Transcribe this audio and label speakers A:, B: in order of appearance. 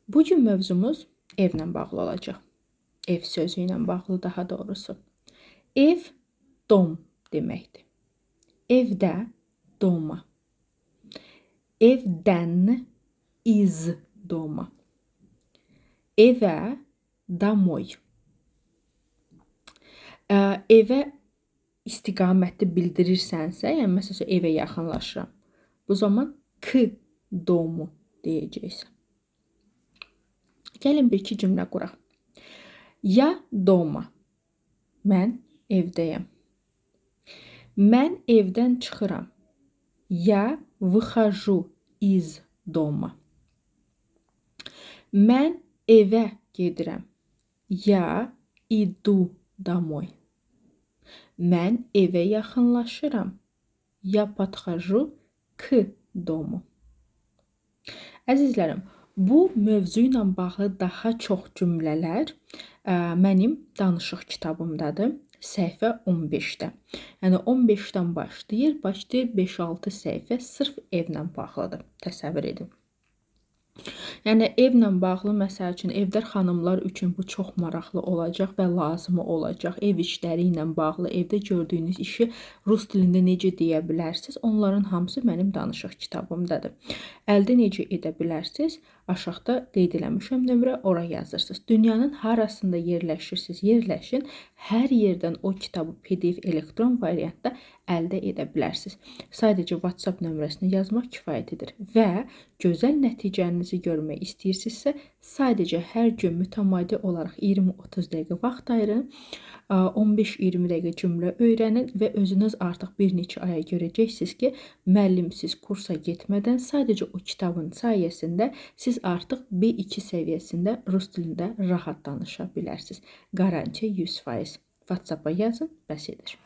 A: Bu gün mövzumuz evlə bağlı olacaq. Ev sözü ilə bağlı daha doğrusu. Ev dom deməkdir. Evdə doma. Evdən iz doma. Evə domoy. Evə istiqaməti bildirirsənsə, yəni məsələn evə yaxınlaşıram. Bu zaman k domu deyəcəksən. Gəlin bir-iki cümlə quraq. Ya doma. Mən evdəyəm. Mən evdən çıxıram. Я выхожу из дома. Mən evə gedirəm. Я иду домой. Mən evə yaxınlaşıram. Я подхожу к дому. Əzizlərim, bu mövzu ilə bağlı daha çox cümlələr mənim danışıq kitabımdadır. Səhifə 15-də. Yəni 15-dən başlayır, 5-6 səhifə sırf evlə bağlıdır. Təsəvvür edin. Yəni evlə bağlı məsəl üçün evdar xanımlar üçün bu çox maraqlı olacaq və lazımı olacaq. Ev işləri ilə bağlı, evdə gördüyünüz işi rus dilində necə deyə bilərsiniz? Onların hamısı mənim danışıq kitabımdadır. Əldə necə edə bilərsiniz? Aşağıda qeyd eləmişəm nömrə, ora yazırsınız. Dünyanın harasında yerləşirsiniz, yerləşin. Hər yerdən o kitabı PDF elektron variantda əldə edə bilərsiniz. Sadəcə WhatsApp nömrəsini yazmaq kifayət edir və gözəl nəticənizi görmək istəyirsinizsə, sadəcə hər gün mütəmadi olaraq 20-30 dəqiqə vaxt ayırın. 15-20 dəqiqə cümlə öyrənin və özünüz artıq bir neçə aya görəcəksiniz ki, müəllimsiz kursa getmədən sadəcə o kitabın sayəsində siz artıq B2 səviyyəsində rus dilində rahat danışa bilərsiniz. Qarantiya 100%. WhatsApp-a yazın, bəs edir.